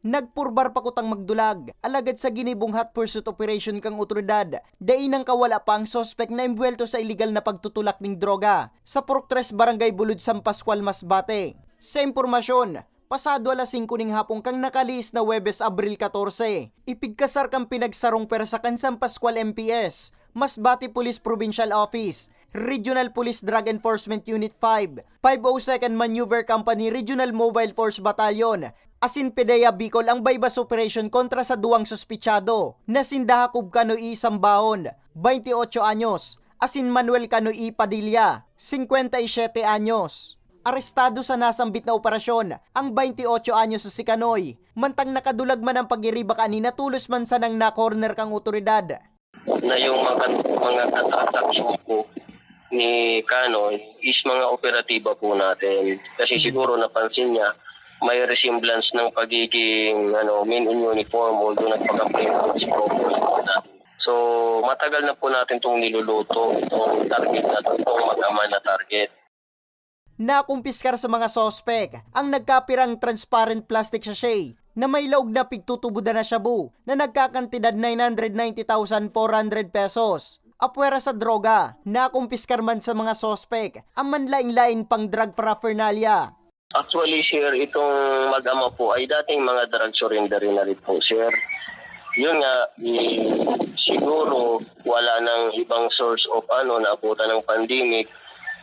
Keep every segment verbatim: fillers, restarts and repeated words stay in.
Nagpurbar pa kutang magdulag, alagad sa ginibong hot pursuit operation kan otoridad, dai nangkawala pa ang suspek na embuwelto sa iligal na pagtutulak nin droga sa Purok tres, Barangay Bulod, San Pascual, Masbate. Sa impormasyon, pasado alas singko ning hapon kan nakalihis na Huwebes, Abril katorse, ipigkasar kan pinagsarong pwersa kan San Pascual M P S, Masbate Police Provincial Office, Regional Police Drug Enforcement Unit five, five oh second Maneuver Company, Regional Mobile Force Battalion, asin PDEA Bicol ang buy-bust operation kontra sa duwang suspitsado na sinda Jacob Canoy Sambahon, twenty-ocho anyos, asin Manuel Canoy Padilla, cincuenta y siete anyos. Arestado sa nasambit na operasyon ang twenty-ocho anyos na si Canoy, mantang nakadulag man ang pag-iriba kaini na tolos man sanang na-corner kan otoridad. Na yung mga, mga katatak po ni Canoy is mga operatiba po natin. Kasi siguro napansin niya, may resemblance ng pagiging ano, men in uniform, although nagpaka-plain po si Cowboy po natin. So, matagal na po natin itong niluluto, itong target na to, itong mag-ama na target. Nakumpiskar sa mga suspek ang nagkapirang transparent plastic sachet na may laog na pigtutubodan na shabu na nagkakantidad nine hundred ninety thousand four hundred pesos. Apwera sa droga, nakumpiskar man sa mga suspek ang manlain-lain pang drug paraphernalia. Actually, sir, itong mag-ama po ay dating mga drug surrender na rin po, sir. Yun nga, i- siguro wala nang ibang source of ano, naabutan ng pandemic.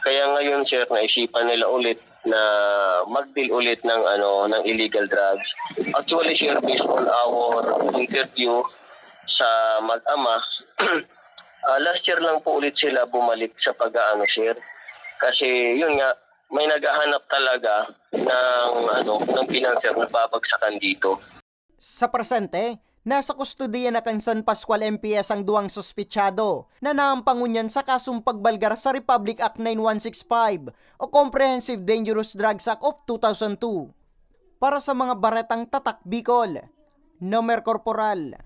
Kaya ngayon, sir, naisipan nila ulit na mag-deal ulit ng ano, ng illegal drugs. Actually, sir, based on our interview sa mag-ama, ah, last year lang po ulit sila bumalik sa pag-aano, sir. Kasi yun nga, may naghahanap talaga ng ano, ng financier na babagsakan dito. Sa presente, nasa kustodiya na kan San Pascual M P S ang duwang suspitsado na naampang ngunyan sa kasong pagbalgar sa Republic Act nine one six five o Comprehensive Dangerous Drugs Act of two thousand two. Para sa mga baretang Tatak Bicol, Nomer Corporal.